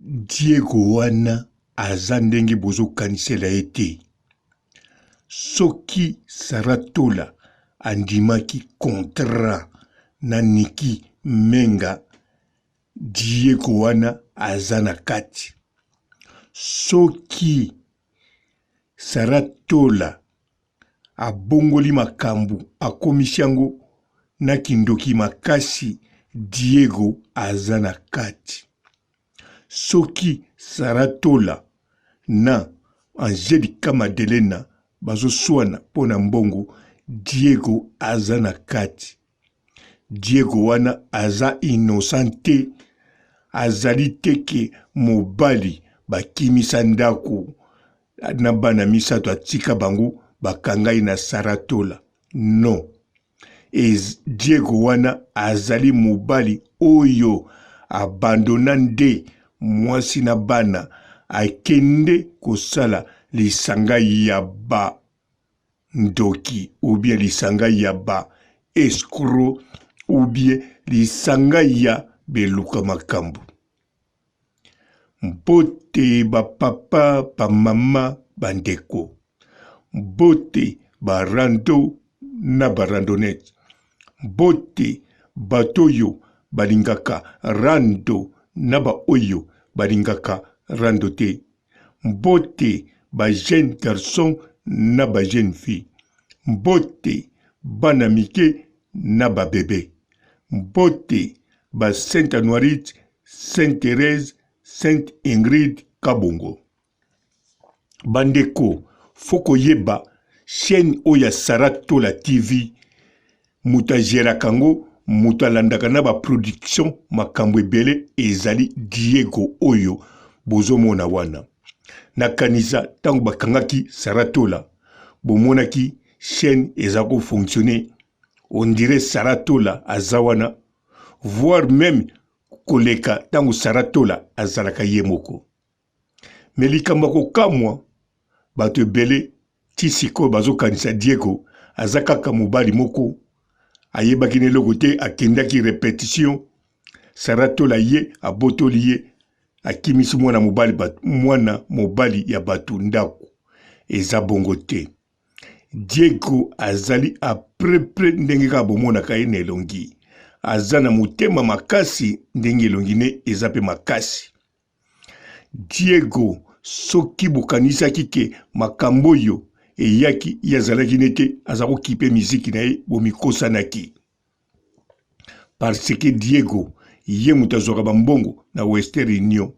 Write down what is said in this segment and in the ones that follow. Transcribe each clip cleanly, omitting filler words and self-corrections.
Diego wana aza ndenge bozokanisela ye te. Soki Sarah Tola andimaki contrat na Nicky Menga, Diego wana aza na kati. Soki Sarah Tola abongoli makambu akomisi yango na kindoki makasi Diego aza na kati soki Sarah Tola na Angelica Madelena bazo swana pona mbongo Diego aza na kati Diego wana aza innocent te azali te ke mobali bakimisa ndaku na bana misato atika bango bakanga ye na Sarah Tola non Ez, Diego wana azali mobali oyo abandona nde mwasi na bana akende kosala lisanga ya ba ndoki ou bien lisanga ya ba escroc ou bien lisanga ya beluka makambo. Mbote ba papa, ba mama, ba ndeko. Mbote ba rando na ba randonnette. Mbote bato oyo balingaka rando na ba oyo balingaka rando te. Mbote ba jeunes garçons na ba jeunes filles. Mbote bana mike na ba bebe. Mbote ba Saint Anuarite, Saint Therèse, Sainte Ingrid Kabongo. Bandeko, faut koyeba chaîne oyo ya Sarah Tola TV moto ageraka yango, moto alandaka na ba production makambo ebele ezali Diego oyo bozomona wana. Nakanisa ntango bakangaki Sarah Tola, bomonaki chaîne eza ko fonctionner on dirait Sarah Tola aza wana voire meme koleka ntango Sarah Tola azalaka ye moko. Me likambo ya kokamwa, bato ebele ti sikoyo bazokanisa Diego aza kaka mobali moko ayebaki na eloko te, akendaki repetition, Sarah Tola ye abotoli ye, akimisi mwana mobali bato, mwana mobali ya bato ndako. Eza bongo te. Diego azali a peu près ndenge kaka bomonaka ye na elongi. Aza na motema makasi ndenge elongi ne eza pe makasi. Diego soki bokanisaki ke makambo oyo eyaki ye azalaki ne te aza kokipe miziki na ye bomikosanaki. Parce que Diego ye moto azwaka bambongo na Western Union.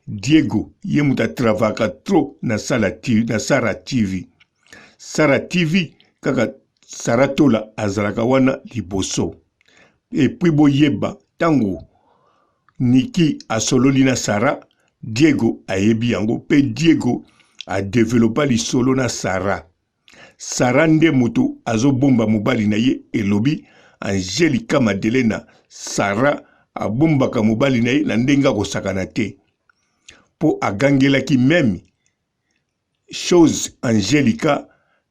Diego ye moto atravaka trop na, sala, na Sara TV. Sara TV kaka Sara Tola azalaka wana liboso. Et puis boyeba ntango Nicky asololi na Sarah, Diego ayebi yango pe Diego a developpa lisolo na Sarah. Sarah nde mutu azobomba mobali na ye elobi Angelica Madelena Sarah abombaka mobali na ye na ndenge akosakana te po agangelaki meme chose Angelica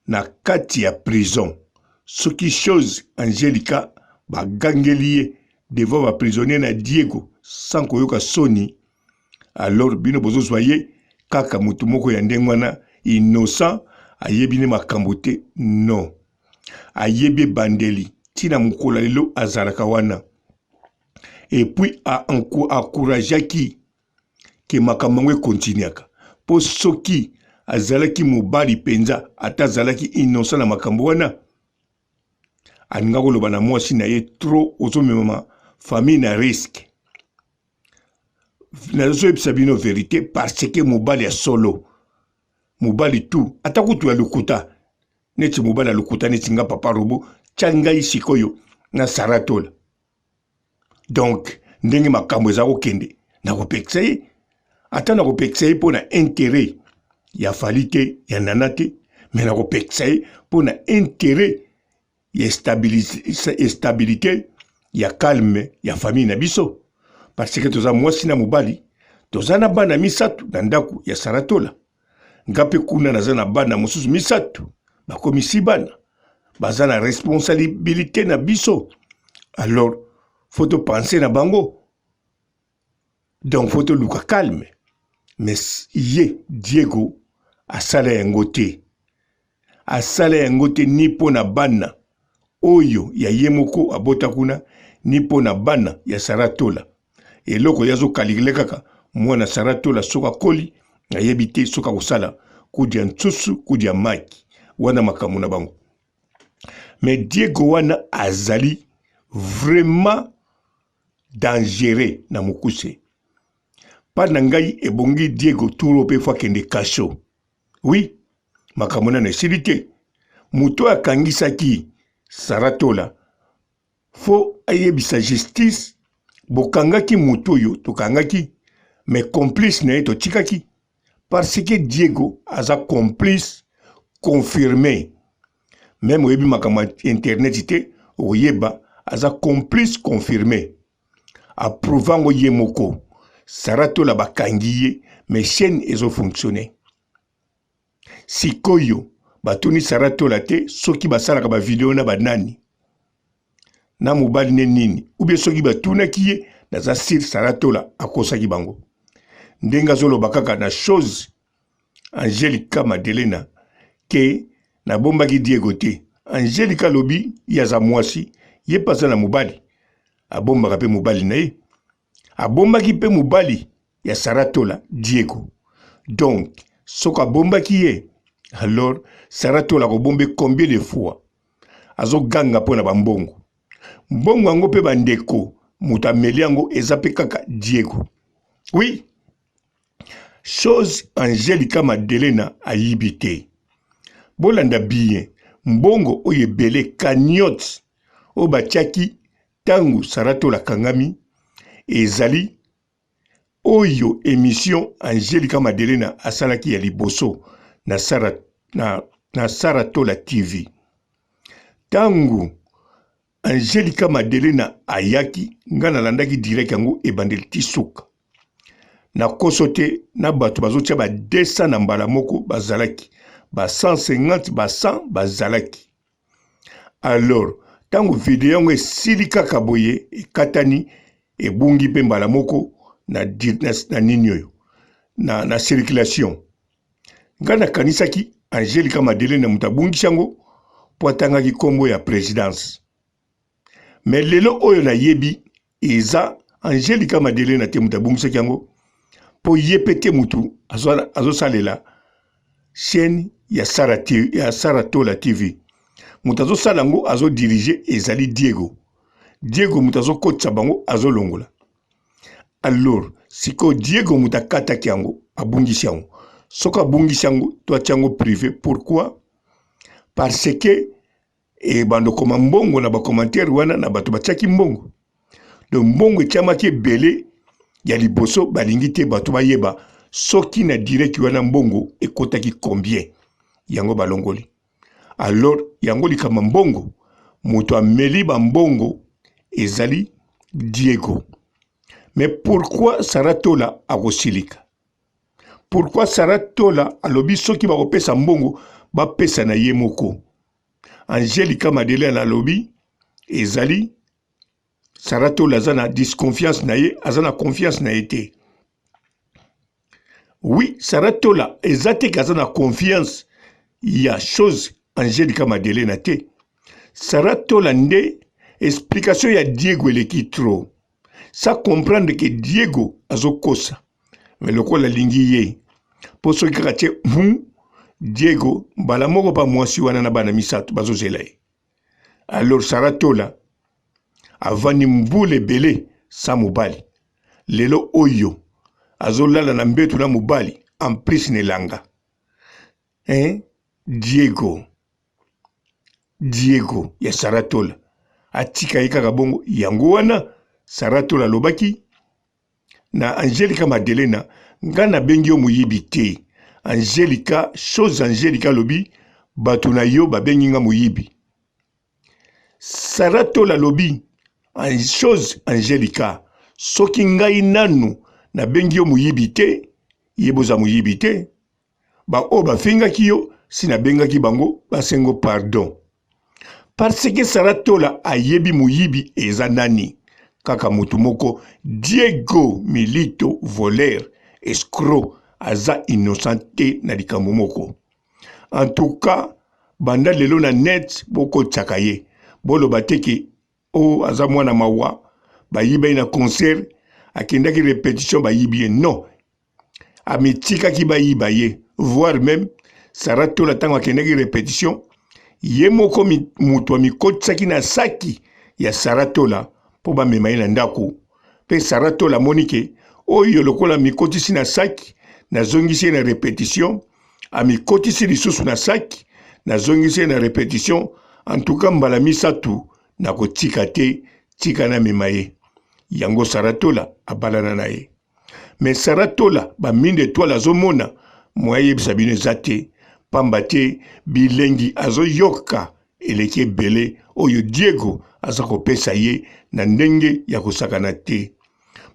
na kati ya prison soki chose Angelica bagangeli ye devant ba prisonniers na Diego sans koyoka soni alors bino bozozwa ye kaka motu moko ya ndenge wana innocent ayebi ne makambo te non ayebi ebandeli ntina mokolo ya lelo azalaka wana epuis encourageaki ke makambo yango ekontinuaka mpo soki azalaki mobali mpenza ata azalaki innocent na makambo wana alinga koloba na mwasi na ye trop ozomemama famille na risque nazoyebisa bino verite parce que mobali ya solo mobali tu ata kutu ya lokuta neti mobali ya lokuta neti nga papa robo tya ngai sikoyo na saratola donc ndenge makambo eza kokende nakopekisa ye ata nakopekisa ye mpo na interet ya fali te ya nana te me nakopekisa ye mpo na interet ya stabilité ya calme ya famille na biso parce que toza mwasi na mobali toza na bana misato na ndako ya saratola nga mpe kuna naza na bana mosusu misato bakomisi bana baza na responsabilité na biso alors faut topense na bango donc faut toluka calme. Mais ye Diego asala yango te. Asala yango te ni mpo na bana oyo ya ye moko abota kuna ni mpo na bana ya Sarah Tola. Eloko ye azo calculer kaka mwana Sarah Tola soki akoli ayebi te soki akosala kudia nsusu kudia maki wana makambo na bango. Mais Diego wana azali vraiment dangereux na mokuse. Pa na ngai ebongi Diego tour oyo pe faut akende cachot. Oui, makambo nano esili te. Moto oyo akangisaki Sarah Tola faut ayebisa justice bokangaki moto oyo tokangaki mais complice na ye totikaki parce que Diego aza complice confirme meme oyebi makambo ya internet te okoyeba aza complice confirme approuve yango ye moko Sarah Tola bakangi ye mais chaîne ezo fonctionner Sikoyo batuni Sarah Tola te soki basalaka ba video na ba nani na mobali ne nini ou bien soki batunaki ye naza sur Sarah Tola akosaki bango ndenge azoloba kaka na chose Angelica Madelena ke nabombaki Diego te Angelica alobi ye aza mwasi ye mpe aza na mobali abombaka mpe mobali na ye Abombaki pe mobali ya Sarah Tola, Diego. Donc, soki abombaki ye, alors Sarah Tola akobombe combien de fois? Azoganga mpo na ba mbongo. Mbongo yango pe ba ndeko, moto ameli yango eza pe kaka Diego. Oui, chose Angelica Madelena ayibi te. Bolanda bien, mbongo oyo ebele cagnotte oyo batiaki Tango Sarah Tola akangami ezali oyo emission Angelica Madelena asalaki ya liboso na Sarah, na, na Sarah Tola TV. Tango Angelica Madelena ayaki, nga nalandaki direct yango ebandeli ti suka. Nakoso te na bato bazotia ba 200 na mbala moko bazalaki, ba 150, ba 100 bazalaki. Alors tango video yango esili kaka boye ekatani ebungi mpe mbala moko na, na, na nini oyo na, na circulation. Ngai nakanisaki Angelica Madelena moto abungisi yango mpo atangaki nkombo ya presidence. Mais lelo oyo nayebi eza Angelica Madelena te moto abungisaki yango mpo ye mpe te motu azosalela chaîne ya Sara, ya Sara Tola TV. Moto azosala yango azodirige ezali Diego. Diego moto azokotisa bango azolongola. Alors sikoyo Diego moto akataki yango abungisi yango. Soki abungisi yango to atia yango privé pourquoi? Parce que ebanda okoma mbongo na bacommentaire wana na bato batiaki mbongo donc mbongo etiamaki ebele ya liboso balingi te bato bayeba soki na direct wana mbongo ekotaki combien yango balongoli alors yango likambo mbongo moto ameli bambongo ezali Diego mais pourquoi Sarah Tola akosilika Pourquoi Sarah Tola alobi soki bakopesa mbongo bapesa na ye moko? Angelica Madeleine alobi ezali Sarah Tola aza na disconfiance na ye, aza na confiance na ye te. Oui, Sarah Tola eza te ke aza na confiance ya chose Angelica Madelena te. Sarah Tola nde explication ya Diego eleki trop. Sa comprendre que Diego azokosa. Mais lokola alingi ye po soki kaka tie hum Diego mbala moko pa mwasi wana na bana misato bazozela ye. Alors Sarah Tola avandi mbula ebele sa mobali lelo oyo azolala na mbetu na mobali en plus na elanga hein Diego Diego ya Sarah Tola atika ye kaka bongo yango wana Sarah Tola alobaki na Angelica Madelena nga nabengi yo moyibi te Angelica chose Angelica alobi bato na yo babengi nga moyibi Sarah Tola alobi chose Angelica soki ngai nanu nabengi yo moyibi te ye boza moyibi te ba oyo bafingaki yo si nabengaki bango basengo pardon parce que Sarah Tola ayebi moyibi eza nani kaka motu moko Diego Milito voleur escroc. aza innocent te na likambo moko. En tout cas banda lelo na net bokotisaka ye boloba te ke oh aza mwana mawa bayiba ye na concert akendaki repetition bayibi ye non amitikaki bayiba ye voire meme Sarah Tola ntango akendaki repetition ye moko moto amikotisaki na saki ya Sarah Tola mpo bamema ye na ndako mpe Sarah Tola amoni ke oyo lokola amikotisi na saki nazongisi ye na repetition amikotisi lisusu na saki nazongisi ye na repetition en tout cas mbala misatu nakotika te tika namema ye yango Sarah Tola abalana na ye Mais Sarah Tola ba mine etoile azomona moyen ayebisa bino eza te pamba te bilengi azoyoka eleki ebele oyo Diego aza kopesa ye na ndenge ya kosakana te.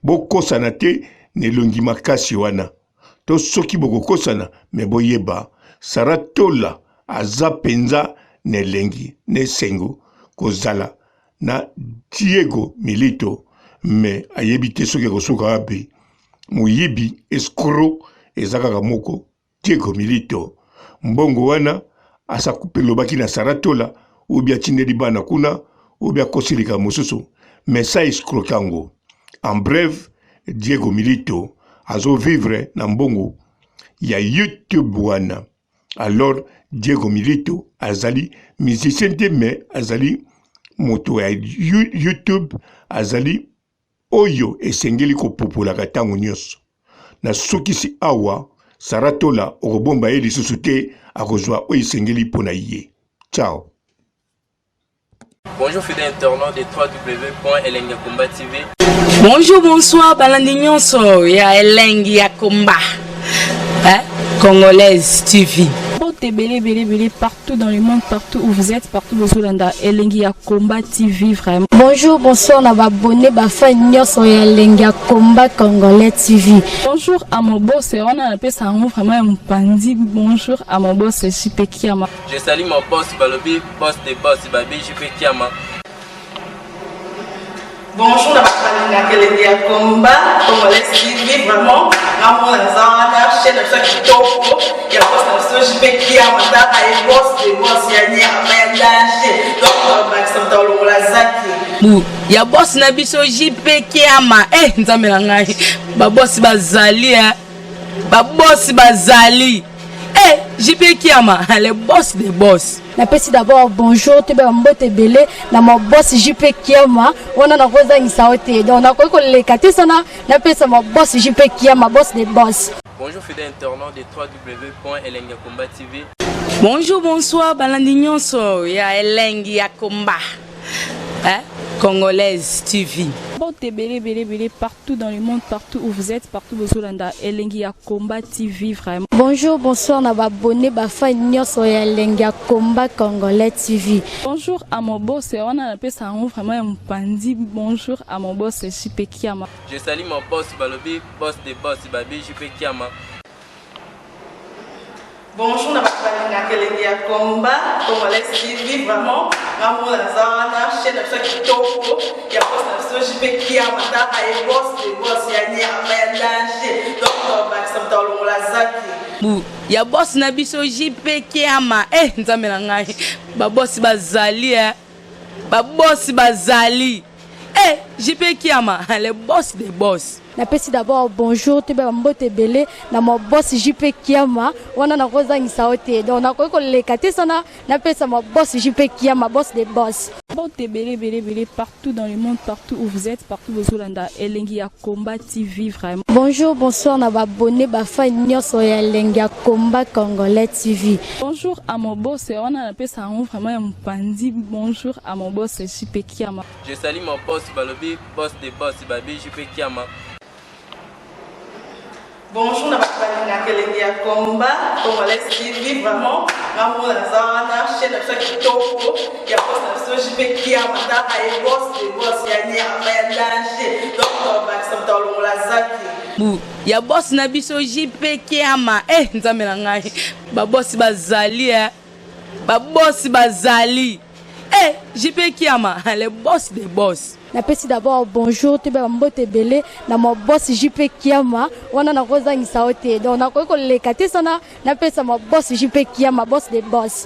Bokosana te na elongi makasi wana to soki bokokosana me boyeba Sarah Tola aza penza na elengi na esengo kozala na Diego Milito mais ayebi te soki ekosuka wapi. Moyibi escroc eza kaka moko Diego Milito. Mbongo wana asakupe lobaki na Saratola obi atindeli bana kuna obi akosi likambo mosusu mais sa escroc yango. En bref, Diego Milito azo vivre na mbongo ya YouTube wana. Alors Diego Milito azali musicien te mais azali moto ya YouTube, azali oyo esengeli kopupolaka ntango nyonso. Nasukisi awa, Sarah Tola okobomba ye lisusu te, akozwa oyo esengeli mpo na ye. Ciao. Bonjour fidèles internautes de www.elengiyakomba TV. Bonjour, bonsoir, balandi nyonso ya Elengi ya Komba. Hein? Congolaise TV. Mbote ebele ebele ebele partout dans le monde, partout où vous êtes, partout bozolanda Elengi ya Combat TV vraiment. Bonjour, bonsoir na ba abonné ba fan nyonso ya Elengi ya Combat Congolais TV. Bonjour à mon boss, wana napesa yango vraiment ya mopanzi. Bonjour à mon boss JP Kiama. Je salue mon boss balobi boss de boss babi JP Kiama. Bonjour na bato balingaka elengi ya combat congolais TV vraiment ngamona naza wana chaîne na biso ya kitoko ya boss na biso JP Kiama tala ye boss de boss ya nyama ya danger donc bakisa moto alongola zaki bu ya boss na biso JP Kiama eh nzambe na ngai ba boss bazali eh ba boss bazali eh JP Kiama le boss de boss. Napesi d'abord bonjour toyeba ba mbote ebele na ma boss JP Kiama wana nakozangisa yo te donc nakoki koleka te sana napesa ma boss JP Kiama boss de boss. Bonjour fidèle internaute de www.elengiyakomba TV. Bonjour, bonsoir, balandi nyonso ya Elengi ya Komba. Hein? Congolaise TV. Mbote ebele ebele ebele partout dans le monde, partout où vous êtes, partout bozolanda Elengi ya Combat TV vraiment. Bonjour, bonsoir na ba abonné ba fan nyonso ya Elengi ya Combat Congolais TV. Bonjour à mon boss, wana napesa yango vraiment ya mopanzi. Bonjour à mon boss JP Kiama. Je salue mon boss balobi boss de boss babi JP Kiama. Bonjour na bato balingaka elengi ya combat congolais TV vraiment ngamona naza wana chaîne na biso ya kitoko ya boss na biso JP Kiama tala ye boss de boss ya nyama ya danger donc bakisa moto alongola zaki bu ya boss na biso JP Kiama eh nzambe na ngai ba boss bazali eh ba boss bazali eh JP Kiama le boss de boss. Napesi d'abord bonjour toyeba ba mbote ebele na ma boss JP Kiama wana nakozangisa yo te donc nakoki koleka te sana napesa ma boss JP Kiama boss de boss. Mbote ebele ebele ebele partout dans le monde, partout où vous êtes, partout bozolanda Elengi ya Combat TV vraiment. Bonjour, bonsoir na ba abonné ba fan nyonso ya Elengi ya Combat Congolais TV. Bonjour à mon boss, wana napesa yango vraiment ya mopanzi. Bonjour à mon boss JP Kiama. Je salue mon boss balobi boss de boss babi JP Kiama. Bonjour na bato balingaka elengi ya combat congolais TV vraiment ngamona naza wana chaîne na biso ya kitoko ya boss na biso JP Kiama tala ye boss de boss ya nyama ya danger donc bakisa moto alongola zaki bu ya boss na biso JP Kiama eh nzambe na ngai ba boss bazali eh ba boss bazali. Eh, JP Kiama, le boss des boss. Napesi d'abord bonjour, toyeba bambote ebele na ma boss JP Kiama. Wana nakozangisa yo te, donc nakoki koleka te sana napesa ma boss JP Kiama, boss de boss.